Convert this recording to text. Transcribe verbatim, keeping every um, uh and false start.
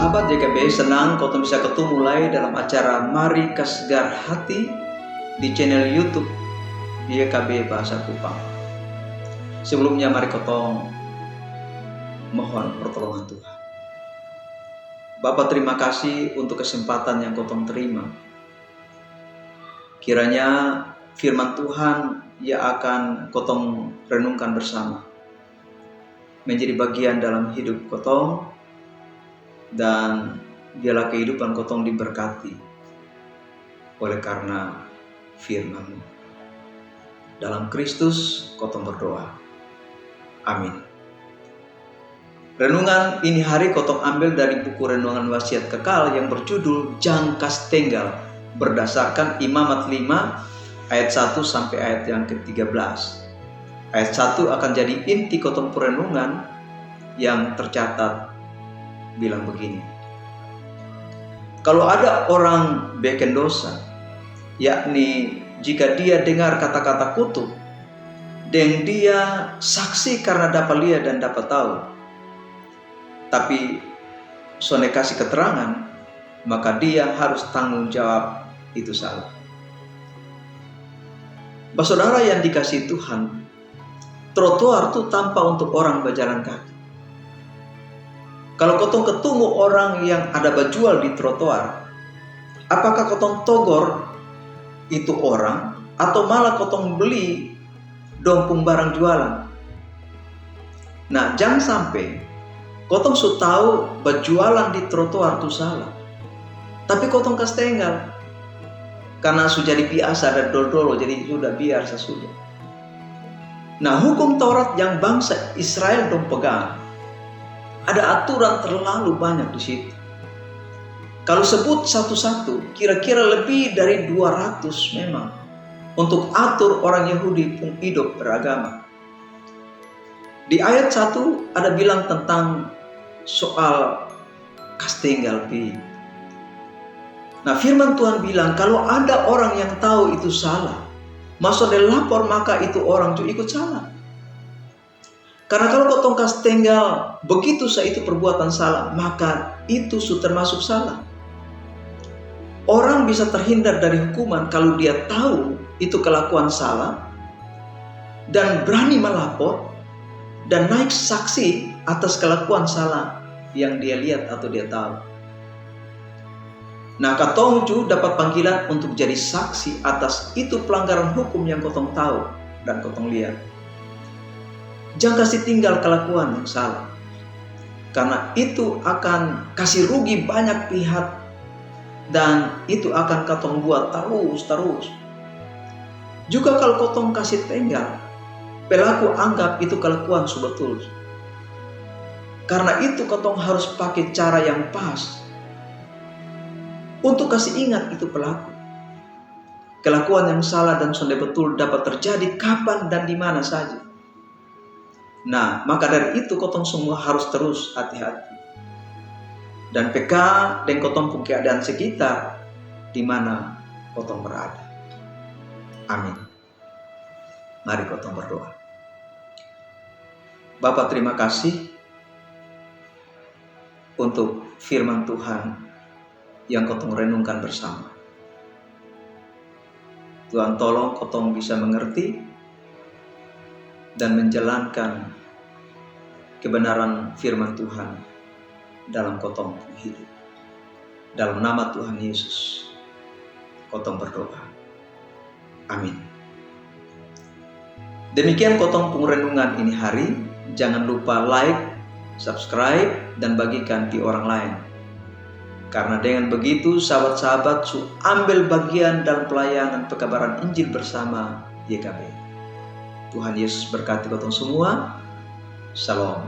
Sahabat Y K B, senang kotong bisa ketemu lai dalam acara Mari Kasegar Hati di channel YouTube Y K B Bahasa Kupang. Sebelumnya, mari kotong mohon pertolongan Tuhan. Bapa, terima kasih untuk kesempatan yang kotong terima. Kiranya firman Tuhan yang akan kotong renungkan bersama menjadi bagian dalam hidup kotong, dan biarlah kehidupan kotong diberkati oleh karena firman. Dalam Kristus kotong berdoa. Amin. Renungan ini hari kotong ambil dari buku renungan Wasiat Kekal yang berjudul Jang Kas Tenggal, berdasarkan Imamat lima ayat satu sampai ayat yang ketiga belas. Ayat satu akan jadi inti kotong perenungan yang tercatat bilang begini. Kalau ada orang bikin dosa, yakni jika dia dengar kata-kata kutuk, deng dia saksi karena dapat lihat dan dapat tahu, tapi sonde kasih keterangan, maka dia harus tanggung jawab itu salah. Basaudara yang dikasih Tuhan, trotoar tu tampa untuk orang bajalan kaki. Kalau kotong ketemu orang yang ada bajual di trotoar, apakah kotong togor itu orang atau malah kotong beli dong pung barang jualan? Nah, jang sampe kotong su tau bajualan di trotoar tu salah, tapi kotong kas tenggal karena su jadi biasa dari dolo-dolo, jadi sudah biar sa sudah. Nah, hukum Taurat yang bangsa Israel dong pegang, ada aturan terlalu banyak di situ. Kalau sebut satu-satu, kira-kira lebih dari dua ratus memang untuk atur orang Yahudi pung hidup beragama. Di ayat satu ada bilang tentang soal kas tenggal pi. Nah, firman Tuhan bilang, kalau ada orang yang tahu itu salah, ma sonde lapor, maka itu orang tu ikut salah. Karena kalau kotong kas tenggal begitu sa itu perbuatan salah, maka itu su termasuk salah. Orang bisa terhindar dari hukuman kalau dia tahu itu kelakuan salah dan berani melapor dan naik saksi atas kelakuan salah yang dia lihat atau dia tahu. Nah, katong ju dapat panggilan untuk jadi saksi atas itu pelanggaran hukum yang kotong tahu dan kotong lihat. Jang kasi tinggal kelakuan yang salah, karena itu akan kasi rugi banyak pihak dan itu akan katong buat tarus-tarus. Juga kalau kotong kasi tenggal, pelaku anggap itu kelakuan su betul. Karena itu kotong harus pake cara yang pas untuk kasi ingat itu pelaku. Kelakuan yang salah dan sonde betul dapat terjadi kapan dan di mana saja. Nah, maka dari itu kotong semua harus terus hati-hati dan peka deng kotong pung keadaan sekitar di mana kotong berada. Amin. Mari kotong berdoa. Bapa, terima kasih untuk firman Tuhan yang kotong renungkan bersama. Tuhan, tolong kotong bisa mengerti dan menjalankan kebenaran firman Tuhan dalam kotong hidup. Dalam nama Tuhan Yesus kotong berdoa. Amin. Demikian kotong pung renungan ini hari. Jangan lupa like, subscribe, dan bagikan di orang lain. Karena dengan begitu sahabat-sahabat su ambil bagian dalam pelayanan pekabaran Injil bersama Y K B. Tuhan Yesus berkati kotong semua. Shalom.